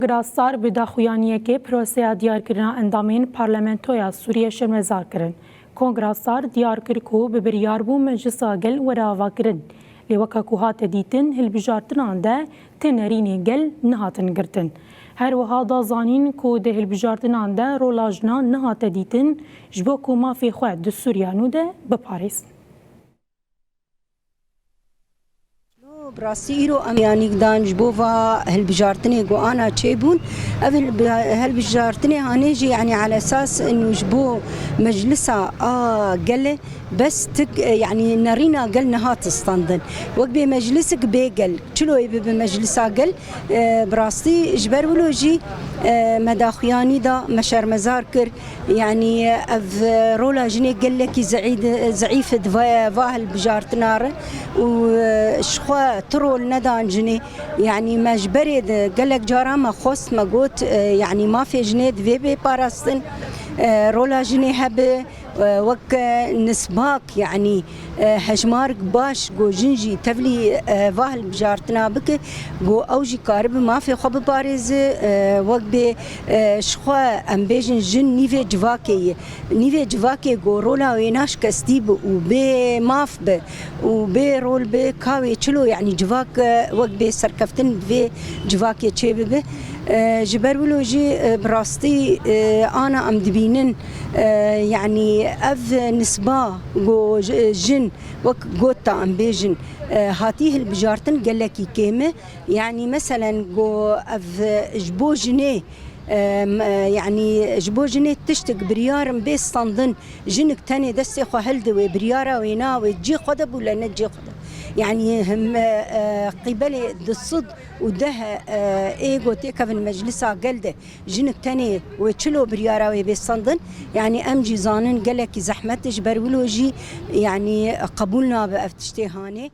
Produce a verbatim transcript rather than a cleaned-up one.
Kongra Star bi daxuyaniyekê proseya diyarkirina endamên Parlamentoya Sûriyê şermezar kirin. Kongra Star diyar kir ku bi biryar bû Meclisa Gel were avakirin. Lê weke ku hate dîtin, hilbijartinan de ti nerînê gel nehatin girtin. Her wiha da zanîn ku di hilbijartinan de rola jinan nehate dîtin, ji bo ku mafê xwe di Sûriya nû de biparêzin. Bi rastî îro em yanîk dan ji bo va hilbijartinê ku ana çêbûn. Ev hilbi-, hilbijartinê hanê jî, yanî, elesas û ji bo meclisa a gelê bes tik, e, yanî, nerîna gel nehat standin. Wek bê meclisik bê gel. Çilo ê bibe meclisa gel? E, bi rastî ji ber wilo jî, e, me daxuyanî da, me şermezar kir. Yanî ev rola jinê gelekî zeî-, zeîf di va, va hilbijartina re û, e, ji xwe tu rol nedan jinê. Yanî me ji berê de gelek cara me xwest, me got, e, yanî mafê jinê divê bê parastin, e, rola jinê hebe, e, wek nisbak, yanî e, hejmarek baş ku jin jî tevlî, e, va hilbijartina bike, ku ew jî karibe mafê xwe biparêze, e, wek bê, e, ji xwe em bêjin jin nîvê civakê ye. Nîvê civakê ku rola wê naşkestî be û bê maf be û bê rol be, ka wê çilo, yanî civak, e, wek bê serkeftin bi vê civakê çêbibe. E, ji ber wilo jî, e, bi rastî, e, ana em dibînin, e, yanî ev nisba ku j-, jin wek got ta em bêjin, e, hatî hilbijartin gelekî kêm e. Yanî meselen ku ev, e, ji bo jinê, e, m-, e, yanî ji bo jinê tiştek biryarin bê standin, jinik tenê destê xwe hildi wê biryara wê na wê cê xwe de bû le ne cê xwe de. Yanî him, e, e, qîbelê du sed û deh, e, ê ku têkevin meclisa gel de jinik tenê wê çilo biryara wê bê standin. Yanî em jî zanin gelekî zehmet e, ji ber wilo jî, yanî qebûl nabe ev tiştê hanê.